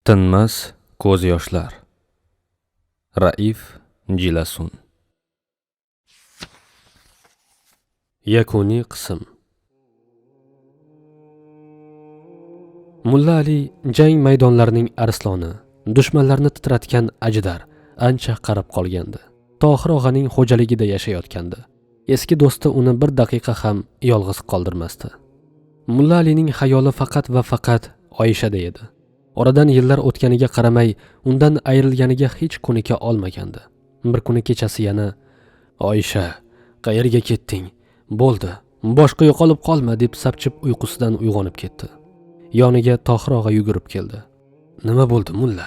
Tinmas ko'z yoshlar. Raif Jilasun. Yakuniy qism. Mulla Ali jang maydonlarining arsloni, dushmanlarni titratgan ajdar ancha qarab qolgandi. Tohir og'aning xo'jaligida yashayotgandi. Eski do'sti uni bir daqiqa ham yolg'iz qoldirmasdi. Mulla Alining xayoli faqat va faqat Oyishada edi. Oradan yillar o'tganiga qaramay, undan ayrilganiga hech ko'nika olmagandi. Bir kuni kechasi yana "Oyisha, qayerga ketding? Bo'ldi, boshqa yo'qolib qolma" deb sapchib uyqusidan uyg'onib ketdi. Yoniga Tohir og'a yugurib keldi. "Nima bo'ldi, mulla?"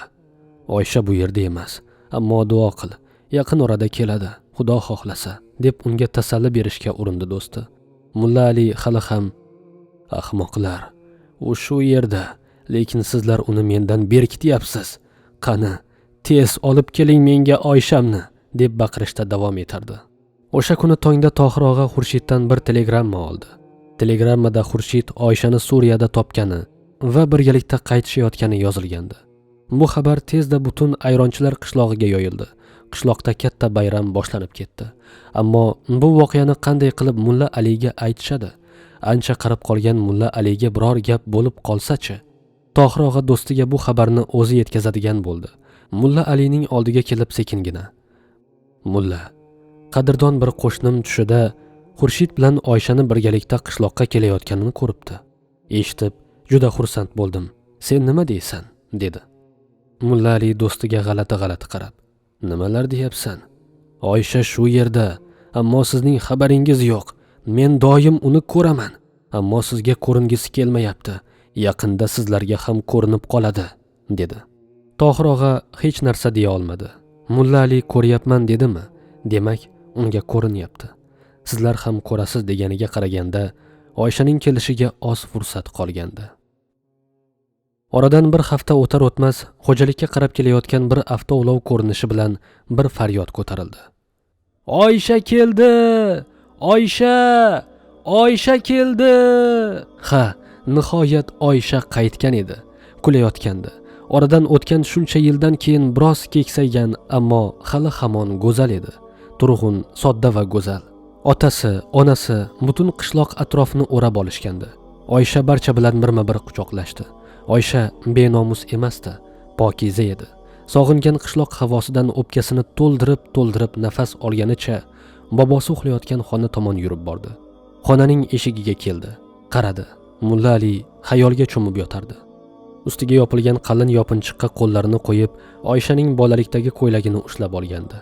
"Oyisha bu yerda emas, ammo duo qil, yaqin orada keladi, Xudo xohlasa", deb unga tasalli berishga urindi do'sti. Mulla Ali hali ham "Ahmoqlar, u shu yerda, lekin sizlar uni mendan berkityapsiz. Qani, tez olib keling menga Oyshamni", deb baqirishda davom etardi. O'sha kuni tongda Tohir og'a Xurshiddan bir telegramma oldi. Telegrammada Xurshid Oyshani Suriyada topgani va birgalikda qaytishayotgani yozilgandi. Bu xabar tezda butun ayronchilar qishlog'iga yoyildi. Qishloqda katta bayram boshlanib ketdi. Ammo bu voqeani qanday qilib Mulla Aliga aytishadi? Ancha qarab qolgan Mulla Aliga biror gap bo'lib qolsa-chi? Tohir og'a do'stiga bu xabarni o'zi yetkazadigan bo'ldi. Mulla Alining oldiga kelib sekingina: "Mulla, qadrdon bir qo'shnim tushida Xurshid bilan Oyshani birgalikda qishloqqa kelayotganini ko'ribdi. Eshitib juda xursand bo'ldim. Sen nima deysan?" dedi. Mulla Ali do'stiga g'alati-g'alati qarab: "Nimalar deyapsan? Oysha shu yerda, ammo sizning xabaringiz yo'q. Men doim uni ko'raman, ammo sizga ko'ringisi kelmayapti. Yaqinda sizlarga ham ko'rinib qoladi", dedi. Tohir og'a hech narsa deya olmadi. Mulla Ali ko'ryapman dedimi? Demak, unga ko'rinyapti. Sizlar ham ko'rasiz deganiga qaraganda Oyshaning kelishiga oz fursat qolgandi. Oradan bir hafta o'tar o'tmas xo'jalikka qarab kelayotgan bir avtoulov ko'rinishi bilan bir faryod ko'tarildi. "Oysha keldi! Oysha! Oysha keldi!" Ha, nihoyat Oysha qaytgan edi. Kulayotgandi. Oradan o'tgan shuncha yildan keyin biroz keksaygan, ammo hali hamon go'zal edi. Turg'un, sodda va go'zal. Otasi, onasi butun qishloq atrofini o'rab olishgandi. Oysha barcha bilan birma-bir quchoqlashdi. Oysha benomus emasdi, pokiza edi. Sog'ingan qishloq havosidan o'pkasini to'ldirib-to'ldirib nafas olganicha bobosi uxlayotgan xona tomon yurib bordi. Xonaning eshigiga keldi. Qaradi. Mulla Ali xayolga cho'mib yotardi. Ustiga yopilgan qalin yopinchiqqa qo'llarini qo'yib, Oyshaning bolalikdagi ko'ylagini ushlab olgandi.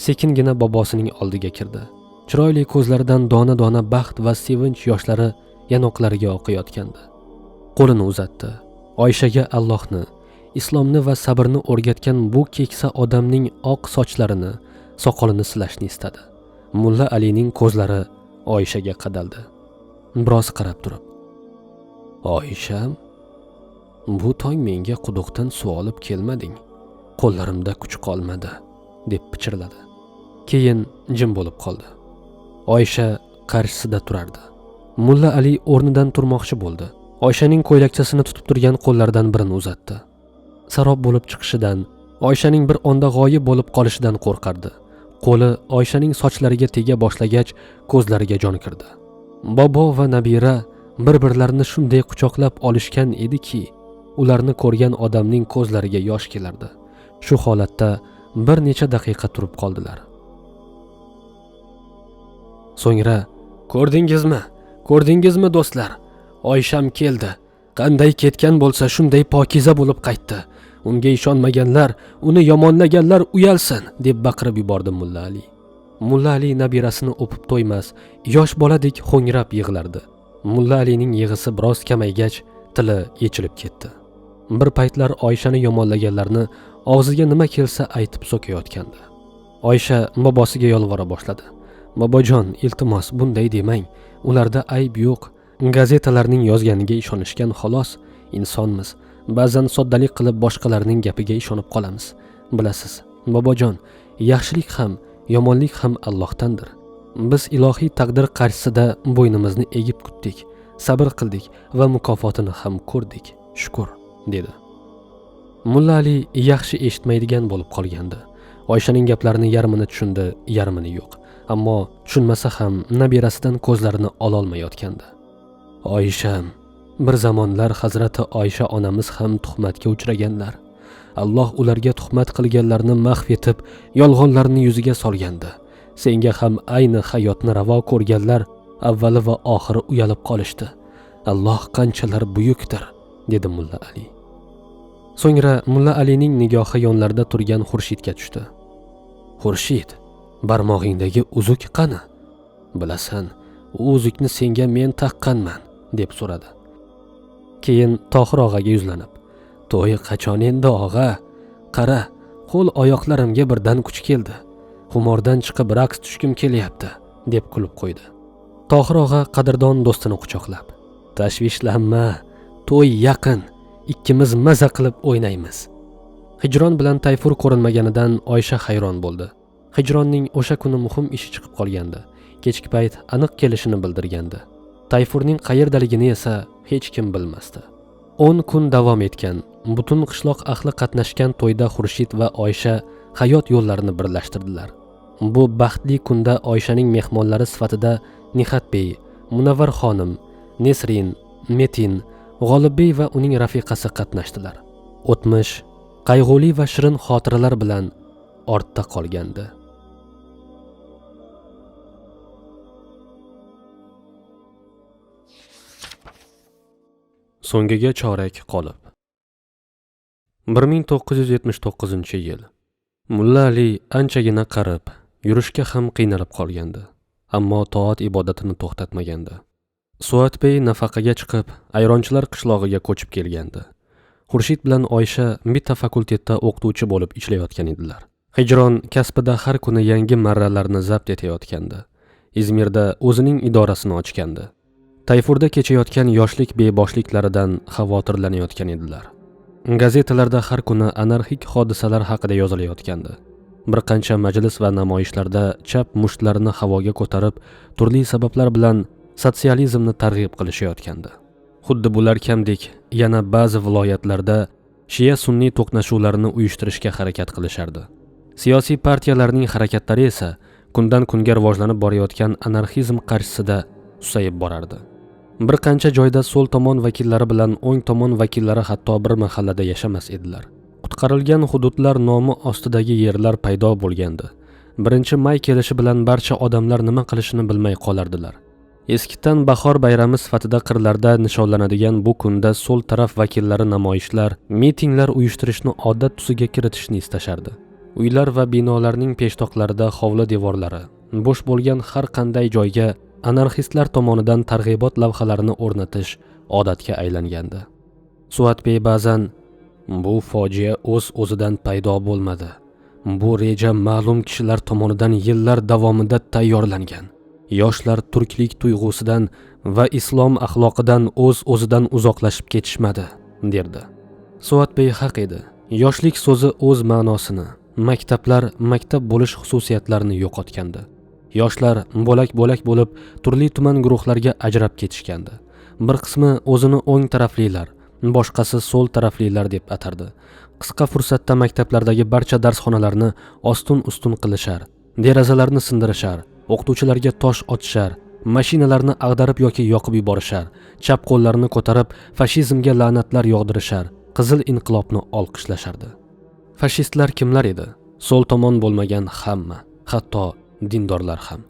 Sekingina bobosining oldiga kirdi. Chiroyli ko'zlaridan dona-dona baxt va sevinch yoshlari yanoqlariga oqayotgandi. Qo'lini uzatdi. Oyshaga Allohni, islomni va sabrni o'rgatgan bu keksa odamning oq sochlarini, soqolini silashni istadi. Mulla Alining ko'zlari Oyshaga qadaldi. Biroz qarab turib: "Oysham, bu tong menga quduqdan suv olib kelmading. Qo'llarimda kuch qolmadi", deb pichirladi. Keyin jim bo'lib qoldi. Oysha qarshisida turardi. Mulla Ali o'rnidan turmoqchi bo'ldi. Oyshaning ko'ylakchasini tutib turgan qo'llaridan birini uzatdi. Sarob bo'lib chiqishidan, Oyshaning bir onda g'oyib bo'lib qolishidan qo'rqardi. Qo'li Oyshaning sochlariga tega boshlagach, ko'zlariga jon kirdi. Bobo va nabira bir-birlarini shunday quchoqlab olishgan ediki, ularni ko'rgan odamning ko'zlariga yosh kelardi. Shu holatda bir necha daqiqa turib qoldilar. So'ngra: "Ko'rdingizmi? Ko'rdingizmi do'stlar? Oysham keldi. Qanday ketgan bo'lsa shunday pokiza bo'lib qaytdi. Unga ishonmaganlar, uni yomonlaganlar uyalsin", deb baqirib yubordi Mulla Ali. Mulla Ali nabirasini o'pib to'ymas, yosh boladek ho'ngrab yig'lardi. Mulla Alining yig'isi biroz kamaygach, tili yechilib ketdi. Bir paytlar Oyshani yomonlaganlarni og'ziga nima kelsa aytib so'kayotgandi. Oysha bobosiga yolvora boshladi. "Bobojon, iltimos, bunday demang. Ularda ayb yo'q. Gazetalarning yozganiga ishonishgan xolos. Insonmiz. Ba'zan soddalik qilib boshqalarning gapiga ishonib qolamiz. Bilasiz, bobojon, yaxshilik ham, yomonlik ham Allohdandir. Biz ilohiy taqdir qarshisida bo'ynimizni egib kutdik, sabr qildik va mukofotini ham ko'rdik. Shukr", dedi. Mulla Ali yaxshi eshitmaydigan bo'lib qolgandi. Oyshaning gaplarini yarmini tushundi, yarmini yo'q. Ammo tushunmasa ham nabirasidan ko'zlarini ololmayotgandi. Oysham, bir zamonlar Hazrati Oysha onamiz ham tuhmatga uchraganlar. Alloh ularga tuhmat qilganlarni mahv etib, yolg'onlarni yuziga solgandi. Senga ham ayni hayotni ravo ko'rganlar avvali va oxiri uyalib qolishdi. Alloh qanchalar buyukdir, dedi Mulla Ali. So'ngra Mulla Alining nigohi yonlarida turgan Xurshidga tushdi. Xurshid, barmog'ingdagi uzuk qani? Bilasan, u uzukni senga men taqqanman, deb so'radi. Keyin Tohir og'aga yuzlanib, to'y qachon endi og'a? Qara, qo'l oyoqlarimga birdan kuch keldi. Xumordan chiqib raqs tushkim kelyapti, deb kulib qo'ydi. Tohir og'a qadrdon do'stini quchoqlab, tashvishlanma, to'y yaqin, ikkimiz maza qilib o'ynaymiz. Hijron bilan Tayfur ko'rinmaganidan Oysha hayron bo'ldi. Hijronning o'sha kuni muhim ishi chiqib qolgandi. Kechki payt aniq kelishini bildirgandi. Tayfurning qayerdaligini esa hech kim bilmasdi. 10 kun davom etgan, butun qishloq ahli qatnashgan to'yda Xurshid va Oysha hayot yo'llarini birlashtirdilar. Bu baxtli kunda Oyshaning mehmonlari sifatida Nihatbey, Munavvar xonim, Nesrin, Metin, G'olibbey va uning rafiqasi qatnashdilar. O'tmish qayg'uli va shirin xotiralar bilan ortda qolgandi. So'ngiga chorak qolib. 1979-yil. Mulla Ali anchagina qarib, yurishga ham qiynalib qolgandi, ammo toat ibodatini to'xtatmagandi. Suatbey nafaqaga chiqib, ayronchilar qishlog'iga ko'chib kelgandi. Xurshid bilan Oysha bitta fakultetda o'qituvchi bo'lib ishlayotgan edilar. Hijron kasbida har kuni yangi marralarni zabt etayotgandi. Izmirda o'zining idorasini ochgandi. Tayfurda kechayotgan yoshlik beboshliklaridan xavotirlanayotgan edilar. Gazetalarda har kuni anarxik hodisalar haqida yozilayotgandi. Bir qancha majlis va namoyishlarda chap mushtlarini havoga ko'tarib, turli sabablar bilan sotsializmni targ'ib qilishayotgandi. Xuddi bular kamdek, yana ba'zi viloyatlarda shia sunniy to'qnashuvlarini uyushtirishga harakat qilishardi. Siyosiy partiyalarning harakatlari esa kundan kunga rivojlanib borayotgan anarxizm qarshisida susayib borardi. Bir qancha joyda so'l tomon vakillari bilan o'ng tomon vakillari hatto bir mahallada yashamas edilar. Qutqarilgan hududlar nomi ostidagi yerlar paydo bo'lgandi. 1 may kelishi bilan barcha odamlar nima qilishini bilmay qolardilar. Eskidan bahor bayrami sifatida qirlarda nishonlanadigan bu kunda so'l taraf vakillari namoyishlar, mitinglar uyushtirishni odat tusiga kiritishni istashardi. Uylar va binolarning peshtoqlarida hovli devorlari, bo'sh bo'lgan har qanday joyga anarxistlar tomonidan targ'ibot lavhalarini o'rnatish odatga aylangandi. Suatbey ba'zan bu fojia o'z-o'zidan paydo bo'lmadi. Bu reja ma'lum kishilar tomonidan yillar davomida tayyorlangan. Yoshlar turklik tuyg'usidan va islom axloqidan o'z-o'zidan uzoqlashib ketishmadi, derdi. Suatbey haq edi. Yoshlik so'zi o'z ma'nosini, maktablar maktab bo'lish xususiyatlarini yo'qotgandi. Yoshlar bo'lak-bo'lak bo'lib turli tuman guruhlarga ajrab ketishgandi. Bir qismi o'zini o'ng taraflilar, boshqasi so'l taraflilar deb atardi. Qisqa fursatda maktablardagi barcha darsxonalarni ostun-ustun qilishar, derazalarni sindirishar, o'qituvchilarga tosh otishar, mashinalarni ag'darib yoki yoqib yuborishar, chap qo'llarini ko'tarib fashizmga la'natlar yog'dirishar, qizil inqilobni olqishlashardi. Fashistlar kimlar edi? So'l tomon bo'lmagan hamma, hatto dindorlar ham.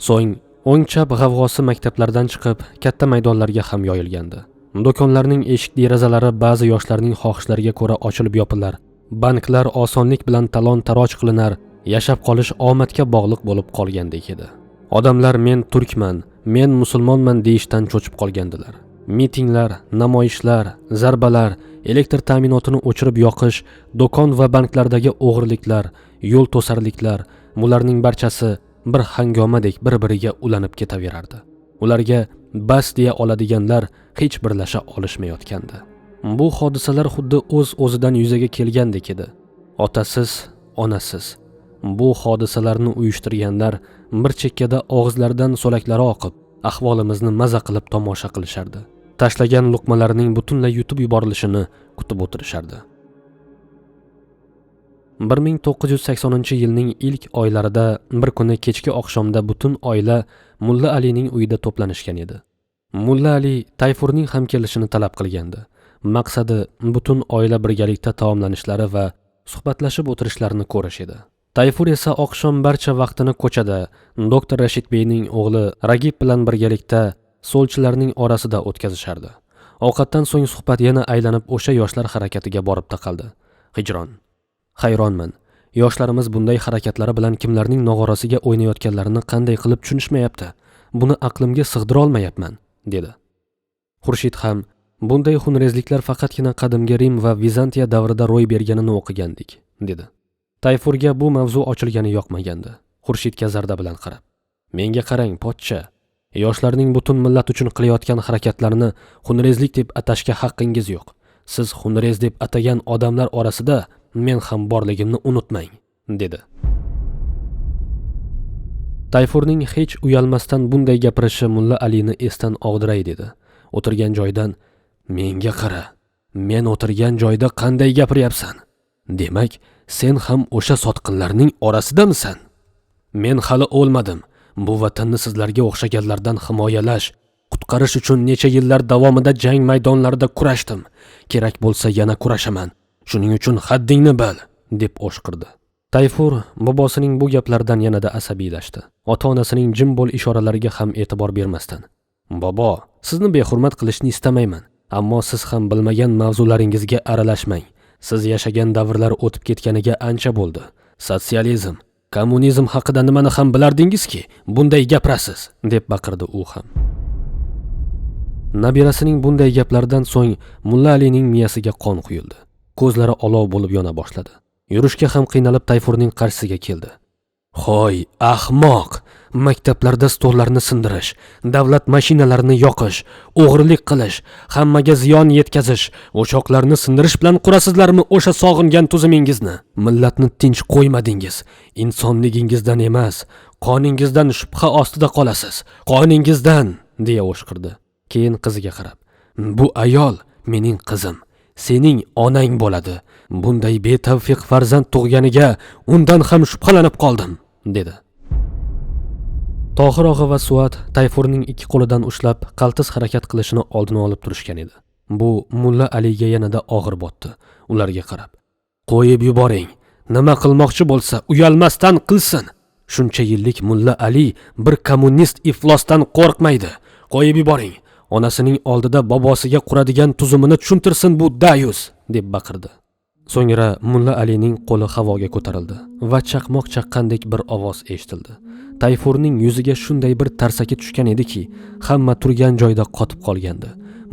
So'ng o'ng chap g'avg'osi maktablardan chiqib katta maydonlarga ham yoyilgandi. Do'konlarning eshik derazalari ba'zi yoshlarning xohishlariga ko'ra ochilib yopilar, banklar osonlik bilan talon-taroj qilinar, yashab qolish omadga bog'liq bo'lib qolgandek edi. Odamlar men turkman, men musulmonman deyishdan cho'chib qolgandilar. Mitinglar, namoyishlar, zarbalar, elektr ta'minotini o'chirib yoqish, do'kon va banklardagi o'g'riliklar, yo'l to'sarliklar, bularning barchasi bir hangomadek bir-biriga ulanib ketaverardi. Ularga bas deya oladiganlar hech birlasha olishmayotgandi. Bu hodisalar xuddi o'z-o'zidan yuzaga kelgandek edi. Otasiz, onasiz. Bu hodisalarni uyushtirganlar bir chekkada og'izlaridan so'laklari oqib, ahvolimizni maza qilib tomosha qilishardi. Tashlagan luqmalarining butunlay yutib yuborilishini kutib o'tirishardi. 1980-yilning ilk oylarida bir kuni kechki oqshomda butun oila Mulla Alining uyida to'planishgan edi. Mulla Ali Tayfurning ham kelishini talab qilgandi. Maqsadi butun oila birgalikda taomlanishlari va suhbatlashib o'tirishlarini ko'rish edi. Tayfur esa oqshom barcha vaqtini ko'chada doktor Rashidbeyning o'g'li Ragib bilan birgalikda so'lchilarning orasida o'tkazishardi. Ovqatdan so'ng suhbat yana aylanib o'sha yoshlar harakatiga borib taqaldi. Hijron. Hayronman. Yoshlarimiz bunday harakatlari bilan kimlarning nog'orasiga o'ynayotganlarini qanday qilib tushunishmayapti? Buni aqlimga sig'dira olmayapman, dedi. Xurshid ham bunday xunrezliklar faqatgina qadimgi Rim va Vizantiya davrida ro'y berganini o'qigandik, dedi. Tayfurga bu mavzu ochilgani yoqmagandi. Xurshidga zarda bilan qarab: "Menga qarang, pochcha. Yoshlarning butun millat uchun qilayotgan harakatlarini xunrezlik deb atashga haqqingiz yo'q. Siz xunrez deb atagan odamlar orasida men ham borligimni unutmang", dedi. Tayfurning hech uyalmasdan bunday gapirishi Mulla Alini esdan og'diray dedi. O'tirgan joyidan: "Menga qara, men o'tirgan joyda qanday gapiryapsan? Demak, sen ham o'sha sotqinlarning orasidamisan? Men hali o'lmadim. Bu vatanni sizlarga o'xshaganlardan himoyalash, qutqarish uchun necha yillar davomida jang maydonlarida kurashdim. Kerak bo'lsa yana kurashaman. Shuning uchun haddingni bil", deb o'shqirdi. Tayfur bobosining bu gaplaridan yanada asabiylashdi. Ota-onasining jim bo'l ishoralariga ham e'tibor bermasdan: "Bobo, sizni behurmat qilishni istamayman, ammo siz ham bilmagan mavzularingizga aralashmang. Siz yashagan davrlar o'tib ketganiga ancha bo'ldi. Sotsializm, kommunizm haqida nimani ham bilardingizki, bunday gapirasiz", deb baqirdi u ham. Nabirasining bunday gaplaridan so'ng Mulla Alining miyasiga qon quyildi. Ko'zlari olov bo'lib yona boshladi. Yurishga ham qiynalib Tayfurning qarshisiga keldi. "Hoy, ahmoq! Maktablarda stollarni sindirish, davlat mashinalarini yoqish, o'g'irlik qilish, hammaga ziyon yetkazish, o'choqlarni sindirish bilan qurasizlarmi o'sha sog'ingan tuzumingizni? Millatni tinch qo'ymadingiz. Insonligingizdan emas, qoningizdan shubha ostida qolasiz. Qoningizdan", deya o'shqirdi. Keyin qiziga qarab: "Bu ayol mening qizim, sening onang bo'ladi. Bunday betavfiq farzand tug'ganiga undan ham shubhalanib qoldim", dedi. Tohir og'a va Suat Tayfurning ikki qo'lidan ushlab qaltis harakat qilishini oldini olib turishgan edi. Bu Mulla Aliga yanada og'ir botdi. Ularga qarab: "Qo'yib yuboring. Nima qilmoqchi bo'lsa uyalmasdan qilsin. Shuncha yillik Mulla Ali bir kommunist iflosdan qo'rqmaydi. Qo'yib yuboring. Onasining oldida bobosiga quradigan tuzumini tushuntirsin bu dayus", deb baqirdi. So'ngra Mulla Alining qo'li havoga ko'tarildi va chaqmoq chaqqandek bir ovoz eshitildi. Tayfurning yuziga shunday bir tarsaki tushgan ediki, hamma turgan joyda qotib qolgandi.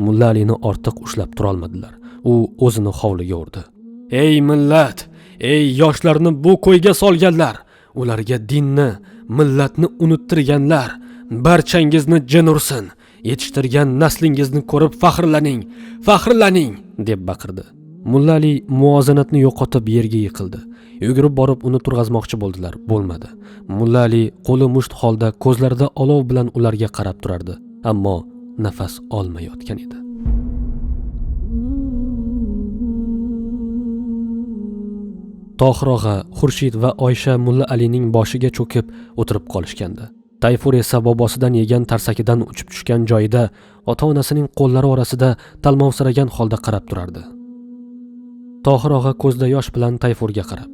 Mulla Alini ortiq ushlab turolmadilar. U o'zini hovliga urdi. "Ey millat, ey yoshlarni bu ko'yga solganlar, ularga dinni, millatni unuttirganlar, barchangizni jin ursin. Yetishtirgan naslingizni ko'rib faxrlaning, faxrlaning", deb baqirdi. Mulla Ali muvozanatni yo'qotib yerga yiqildi. Yugurib borib uni turg'azmoqchi bo'ldilar, bo'lmadi. Mulla Ali qo'li musht holda, ko'zlarida olov bilan ularga qarab turardi, ammo nafas olmayotgan edi. Tohir og'a, Xurshid va Oysha Mulla Alining boshiga cho'kib o'tirib qolishgandi. Tayfur esa bobosidan yegan tarsakidan uchib tushgan joyida ota-onasining qo'llari orasida talmovsiragan holda qarab turardi. Tohir og'a ko'zda yosh bilan Tayfurga qarab: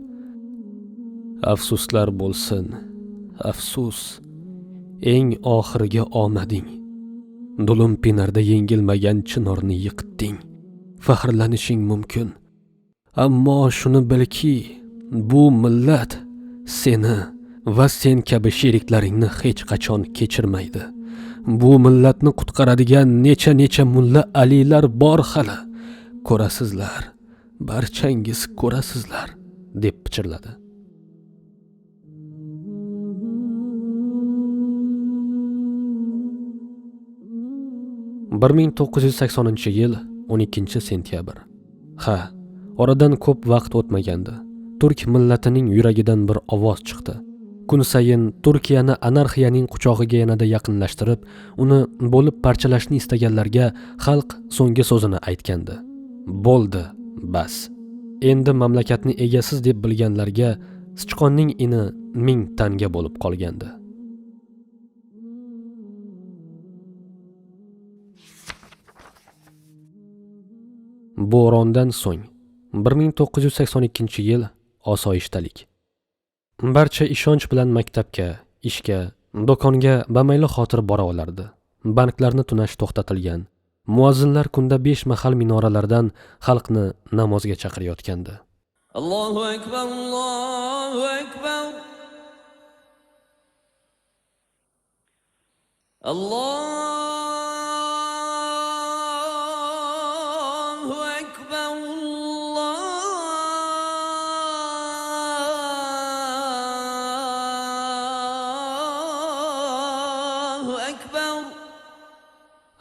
"Afsuslar bo'lsin, afsus, eng oxirgi omading. Dulumpinarda yengilmagan chinorni yiqitding. Faxrlanishing mumkin. Ammo shuni bilki, bu millat seni va sen kabi sheriklaringni hech qachon kechirmaydi. Bu millatni qutqaradigan necha-necha Mulla Alilar bor hali. Ko'rasizlar, barchangiz ko'rasizlar", deb pichirladi. 1980-yil 12-sentyabr. Ha, oradan ko'p vaqt o'tmagandi. Turk millatining yuragidan bir ovoz chiqdi. Kun sayin Turkiyani anarxiyaning quchog'iga yanada yaqinlashtirib, uni bo'lib parchalashni istaganlarga xalq so'nggi so'zini aytgandi. Bo'ldi, bas. Endi mamlakatni egasiz deb bilganlarga sichqonning ini 1000 tanga bo'lib qolgandi. Bo'rondan so'ng 1982-yil osoyishtalik. Barcha ishonch bilan maktabga, ishga, do'konga bamayli xotir bora olardi. Banklarni tunash to'xtatilgan. Muazzinlar kunda 5 mahal minoralardan xalqni namozga chaqirayotgandi. Allohu akbar, Allohu akbar. Allohu akbar, Allohu akbar.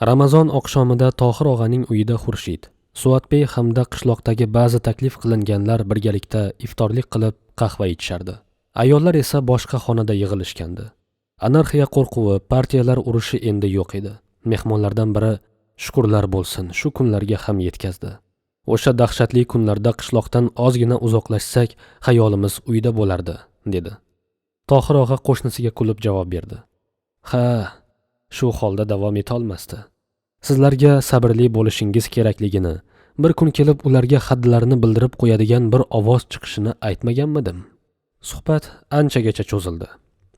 Ramazon oqshomida Tohir og'aning uyida Xurshid, Suatbey hamda qishloqdagi ba'zi taklif qilinganlar birgalikda iftorlik qilib qahva ichishardi. Ayollar esa boshqa xonada yig'ilishgandi. Anarxiya qo'rquvi, partiyalar urushi endi yo'q edi. Mehmonlardan biri shukrlar bo'lsin, shu kunlarga ham yetkazdi. O'sha dahshatli kunlarda qishloqdan ozgina uzoqlashsak, xayolimiz uyda bo'lardi, dedi. Tohir og'a qo'shnisiga kulib javob berdi. Ha, shu holda davom eta olmasdi. Sizlarga sabrli bo'lishingiz kerakligini, bir kun kelib ularga hadlarini bildirib qo'yadigan bir ovoz chiqishini aytmaganmidim? Suhbat anchagacha cho'zildi.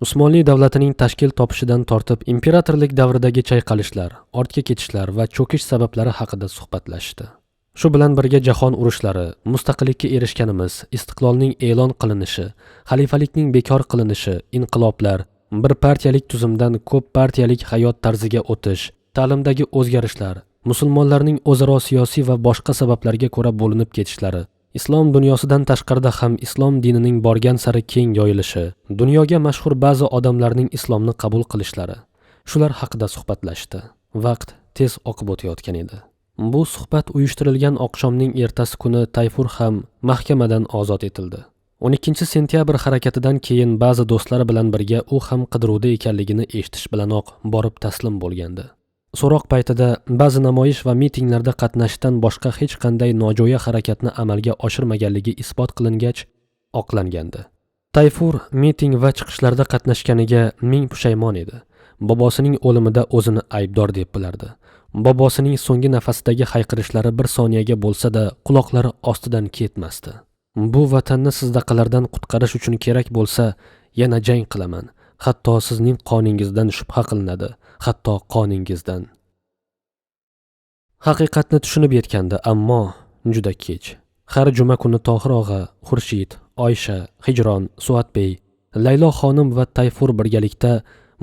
Usmonli davlatining tashkil topishidan tortib imperatorlik davridagi chayqalishlar, ortga ketishlar va cho'kish sabablari haqida suhbatlashdi. Shu bilan birga jahon urushlari, mustaqillikka erishganimiz, istiqlolning e'lon qilinishi, xalifalikning bekor qilinishi, inqiloblar, bir partiyalik tuzumdan ko'p partiyalik hayot tarziga o'tish, ta'limdagi o'zgarishlar, musulmonlarning o'zaro siyosiy va boshqa sabablarga ko'ra bo'linib ketishlari, islom dunyosidan tashqarida ham islom dinining borgan sari keng yoyilishi, dunyoga mashhur ba'zi odamlarning islomni qabul qilishlari, shular haqida suhbatlashdi. Vaqt tez oqib o'tayotgan edi. Bu suhbat uyushtirilgan oqshomning ertasi kuni Tayfur ham mahkamadan ozod etildi. 12 sentyabr harakatidan keyin ba'zi do'stlari bilan birga u ham qidiruvda ekanligini eshitish bilanoq borib taslim bo'lgandi. So'roq paytida ba'zi namoyish va mitinglarda qatnashishdan boshqa hech qanday nojo'ya harakatni amalga oshirmaganligi isbot qilingach, oqlangandi. Tayfur miting va chiqishlarda qatnashganiga ming pushaymon edi. Bobosining o'limida o'zini aybdor deb bilardi. Bobosining so'nggi nafasidagi hayqirishlari bir soniyaga bo'lsa-da quloqlari ostidan ketmasdi. Bu vatanni sizdaqalardan qutqarish uchun kerak bo'lsa, yana jang qilaman. Hatto sizning qoningizdan shubha qilinadi, hatto qoningizdan. Haqiqatni tushunib yetgandi, ammo juda kech. Har juma kuni Tohir og'a, Xurshid, Oysha, Hijron, Suatbey, Laylo xonim va Tayfur birgalikda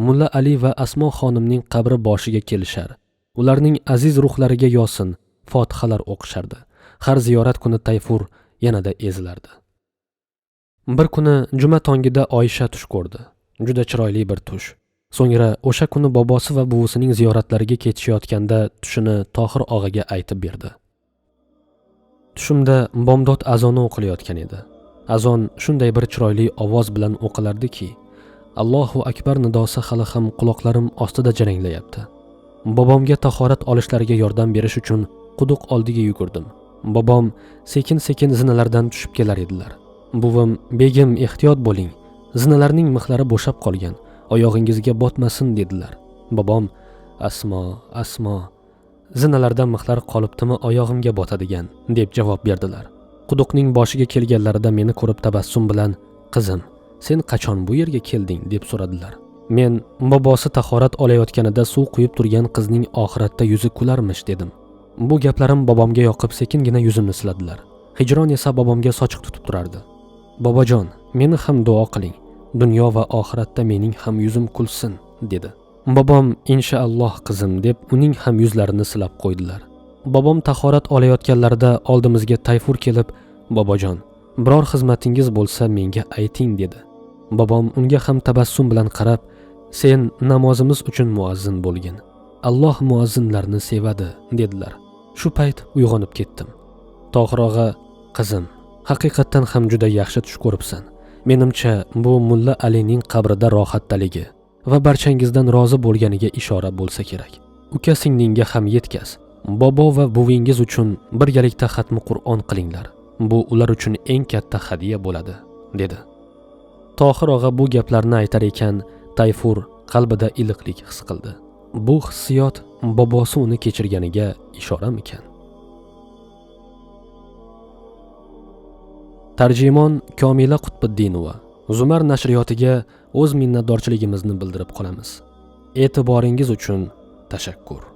Mulla Ali va Asmo xonimning qabri boshiga kelishar. Ularning aziz ruhlariga yosin, fotihalar o'qishardi. Har ziyorat kuni Tayfur yanada ezilardi. Bir kuni juma tongida Oysha tush ko'rdi. Juda chiroyli bir tush. So'ngra o'sha kuni bobosi va buvisining ziyoratlariga ketishayotganda tushini Tohir og'aga aytib berdi. Tushimda bomdod azoni o'qilayotgan edi. Azon shunday bir chiroyli ovoz bilan o'qilardiki, Allohu akbar nidosi hali ham quloqlarim ostida jaranglayapti. Bobomga tahorat olishlariga yordam berish uchun quduq oldiga yugurdim. Bobom sekin-sekin zinalardan tushib kelar edilar. Buvim, "Begim, ehtiyot bo'ling. Zinalarning mixlari bo'shab qolgan. Oyog'ingizga botmasin" dedilar. Bobom, "Asmo, Asmo, zinalardan mixlar qolibdimi oyog'imga botadigan" deb javob berdilar. Quduqning boshiga kelganlarida meni ko'rib tabassum bilan, "Qizim, sen qachon bu yerga kelding?" deb so'radilar. Men bobosi tahorat olayotganida suv quyib turgan qizning oxiratda yuzi kularmish dedim. Bu gaplarim bobomga yoqib sekingina yuzimni siladilar. Hijron esa bobomga sochiq tutib turardi. "Bobojon, meni ham duo qiling. Dunyo va oxiratda mening ham yuzim kulsin" dedi. Bobom "Inshaalloh qizim" deb uning ham yuzlarini silab qo'ydilar. Bobom tahorat olayotganlarida oldimizga Tayfur kelib, "Bobojon, biror xizmatingiz bo'lsa menga ayting" dedi. Bobom unga ham tabassum bilan qarab, "Sen namozimiz uchun muazzin bo'lgin. Alloh muazzinlarni sevadi" dedilar. Shu payt uyg'onib ketdim. Tohir og'a, "Qizim, haqiqatdan ham juda yaxshi tush ko'ribsan. Menimcha, bu Mulla Alining qabrida rohatdaligi va barchangizdan rozi bo'lganiga ishora bo'lsa kerak. Uka singlingga ham yetkaz. Bobo va buvingiz uchun birgalikda xatmi Qur'on qilinglar. Bu ular uchun eng katta hadya bo'ladi, dedi. Tohir og'a bu gaplarni aytar ekan, Tayfur qalbida iliqlik his qildi. Bu hissiyot bobosi uni kechirganiga ishoramikan? Tarjimon Komila Qutbiddinova. Zumar nashriyotiga o'z minnatdorchiligimizni bildirib qolamiz. E'tiboringiz uchun tashakkur.